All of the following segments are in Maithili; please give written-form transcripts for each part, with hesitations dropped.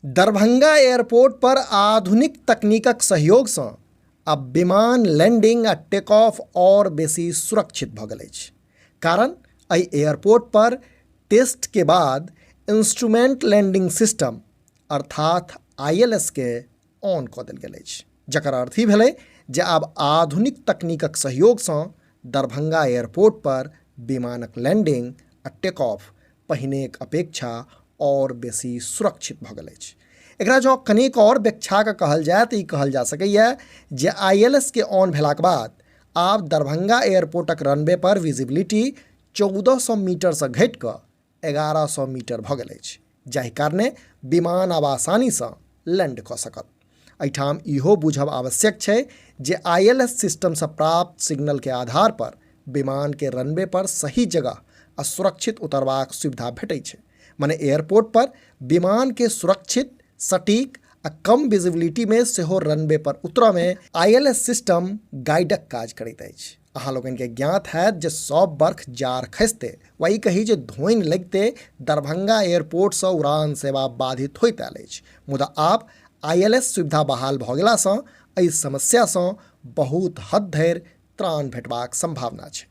दरभंगा एयरपोर्ट पर आधुनिक तकनीकक सहयोगसँ आब विमान लैंडिंग आ टेक ऑफ आओर बेसी सुरक्षित भऽ गेल अछि। कारण एहि एयरपोर्ट पर टेस्ट के बाद इंस्ट्रूमेंट लैंडिंग सिस्टम अर्थात आईएलएस के ऑन कऽ देल गेल अछि, जकर अर्थ ई भेलै जे आब आधुनिक तकनीकक सहयोगसँ दरभंगा एयरपोर्ट पर विमानक लैंडिंग आ टेक ऑफ पहिनेक अपेक्षा आओर बेसी सुरक्षित भऽ गेल अछि। एकरा जँ कनेक आओर व्याख्या कऽ कहल जाय तऽ ई कहल जा सकैए जे I L S के ऑन भेलाक बाद आब दरभंगा एयरपोर्टक रनवे पर विजिबिलिटी 1400 मीटरसँ घटि कऽ 1100 मीटर भऽ गेल अछि, जाहि कारणे विमान आब आसानीसँ लैंड कऽ सकत। एहिठाम इहो बुझब आवश्यक छै जे I L S सिस्टमसँ प्राप्त सिग्नलके आधार पर विमानके रनवे पर सही जगह आ सुरक्षित उतरबाक सुविधा भेटै छै। मने एयरपोर्ट पर विमानके सुरक्षित, सटीक आ कम विजिबिलिटीमे सेहो रनवे पर उतरऽमे I L S system गाइडक काज करैत अछि। अहाँ लोकनिके ज्ञात हैत जे सब बर्ख जाड़ खसिते वा ई कही जे धोनि लगिते दरभंगा एयरपोर्टसँ उड़ान सेवा बाधित होइत आयल अछि, मुदा आब I L S सुविधा बहाल भऽ गेलासँ एहि समस्यासँ बहुत हद धरि त्राण भेटबाक संभावना छै।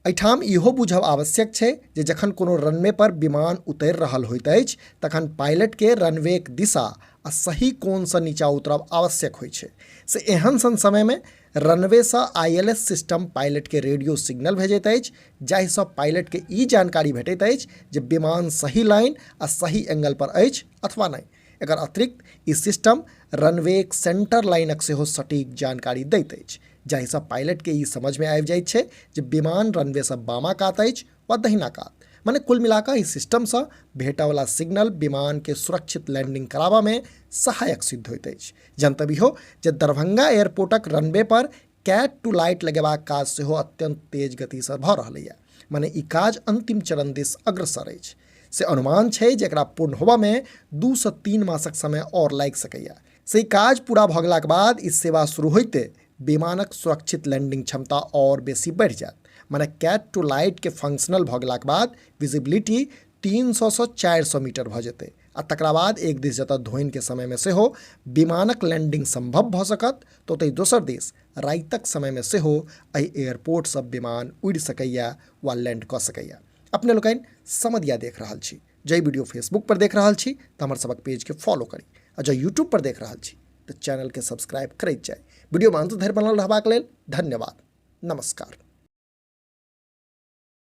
एहिठाम इहो बुझब आवश्यक छै जे जखन कोनो रनवे पर विमान उतरि रहल होइत अछि तखन पायलटके रनवेक दिशा आ सही कोणसँ नीचा उतरब आवश्यक होइत छै। से एहन सन समयमे रनवेसँ I L S system पायलटके रेडियो सिग्नल भेजैत अछि, जाहिसँ पायलटके ई जानकारी भेटैत अछि जे विमान सही लाइन आ सही एंगल पर अछि अथवा नहि। एकर अतिरिक्त ई सिस्टम रनवेक सेंटर लाइनक सेहो सटीक जानकारी दैत अछि, जाहिसँ पायलटके ई समझमे आबि जाइत छै जे विमान रनवेसँ बामा कात अछि वा दहिना कात। मने कुल मिलाकऽ एहि सिस्टमसँ भेटयवला सिग्नल विमानके सुरक्षित लैंडिंग कराबऽमे सहायक सिद्ध होइत अछि। जनतब इहो जे दरभंगा एयरपोर्टक रनवे पर कैट टू लाइट लगेबाक काज सेहो अत्यंत तेज गतिसँ भऽ रहलैए, मने ई काज अंतिम चरण दिस अग्रसर अछि। से अनुमान छै जे एकरा पूर्ण होबऽमे 2 सँ 3 मासक समय आओर लागि सकैए। से ई काज पूरा भऽ गेलाक बाद ई सेवा शुरू होइते विमानक सुरक्षित लैंडिंग क्षमता आओर बेसी बढ़ि जायत। मने कैट टू लाइट के फंक्शनल भऽ गेलाक बाद विजिबिलिटी 300 सँ 400 मीटर भऽ जेतै आ तकरा बाद एक दिस जतऽ धोनि के समयमे सेहो विमानक लैंडिंग संभव भऽ सकत तऽ ओतहि दोसर दिस रातिक समयमे सेहो एहि एयरपोर्टसँ विमान उड़ि सकैए वा लैंड कऽ सकैए। अपने लोकनि समदिया देख रहल छी। जँ वीडियो फेसबुक पर देख रहल छी तऽ हमर सबक पेजके फॉलो करी आ जँ यूट्यूब पर देख रहल छी तऽ चैनलके सब्सक्राइब करैत जाय। वीडियोमे अंत धरि बनल रहबाक लेल धन्यवाद। नमस्कार।